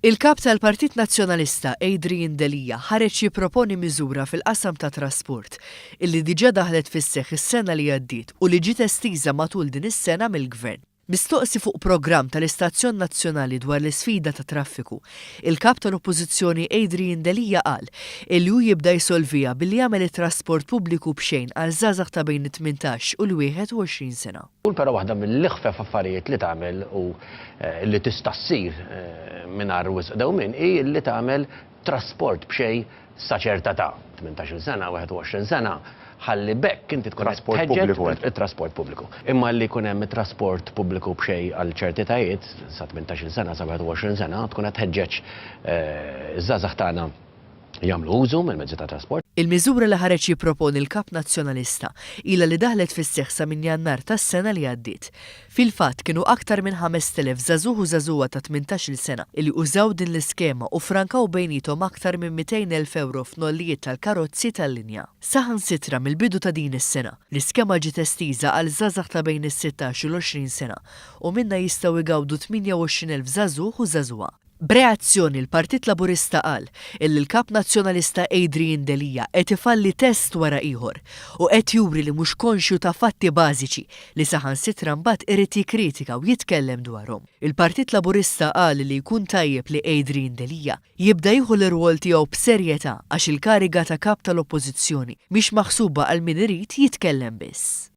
Il-Kap tal-Partit Nazzjonalista Adrian Delia ħareġ jipproponi miżura fil-qasam tat-trasport illi diġà daħlet fis-seħħ is-sena li għaddiet u li ġiet estiża matul din is-sena mill-Gvern. Mistoqsi fuq programm tal-istazzjon nazzjonali dwar l-isfida tat-traffiku, il-Kap tal-Oppożizzjoni Adrian Delia qal illi hu jibda jsolviha billi jagħmel it-trasport pubbliku b'xejn għal żgħażagħ ta' bejn it-18 u l-21 sena. Però waħda mill-iħfef affarijiet li tagħmel u li tista' ssir mingħajr wisq dewmien hi li tagħmel trasport b'xejn sa ċerta età, 18-il sena, 21 sena, ħalli b'hekk inti tkun qed tħeġġeġ it-trasport pubbliku. Imma li jkun hemm it-trasport pubbliku b'xejn għal ċerti etajiet, sa 18-il sena, sa 21 sena, tkun qed tħeġġeġ iż-żgħażagħ tagħna jagħmlu użu mill-mezzi ta' trasport. Il-miżura li ħareġ jipproponi l-Kap Nazzjonalista ilha li daħlet fis-seħħ sa minn Jannar tas-sena li għaddiet. Fil-fatt, kienu aktar minn 5,000 żagħżugħ u żagħżugħa ta' 18-il sena li użaw din l-iskema u ffrankaw bejniethom aktar minn 200,000 ewro f'nollijiet tal-karozzi tal-linja. Saħansitra mill-bidu ta' din is-sena, l-iskema ġiet estiża għal żgħażagħ ta' bejn is-sittax u l-20 sena u minnha jistgħu jgawdu 28,000 żagħżugħ u żagħżugħa. B'reazzjoni l-Partit Laburista qal illi l-Kap Nazzjonalista Adrian Delia qed ifalli test wara ieħor u qed juri li mhux konxju ta' fatti bażiċi li saħansitra mbagħad irid jikkritika u jitkellem dwarhom. Il-Partit Laburista qal li jkun tajjeb li Adrian Delia jibda jieħu l-irwol tiegħu b'serjetà għax il-kariga ta' Kap tal-Oppożizzjoni mhix maħsuba għal min irid jitkellem biss.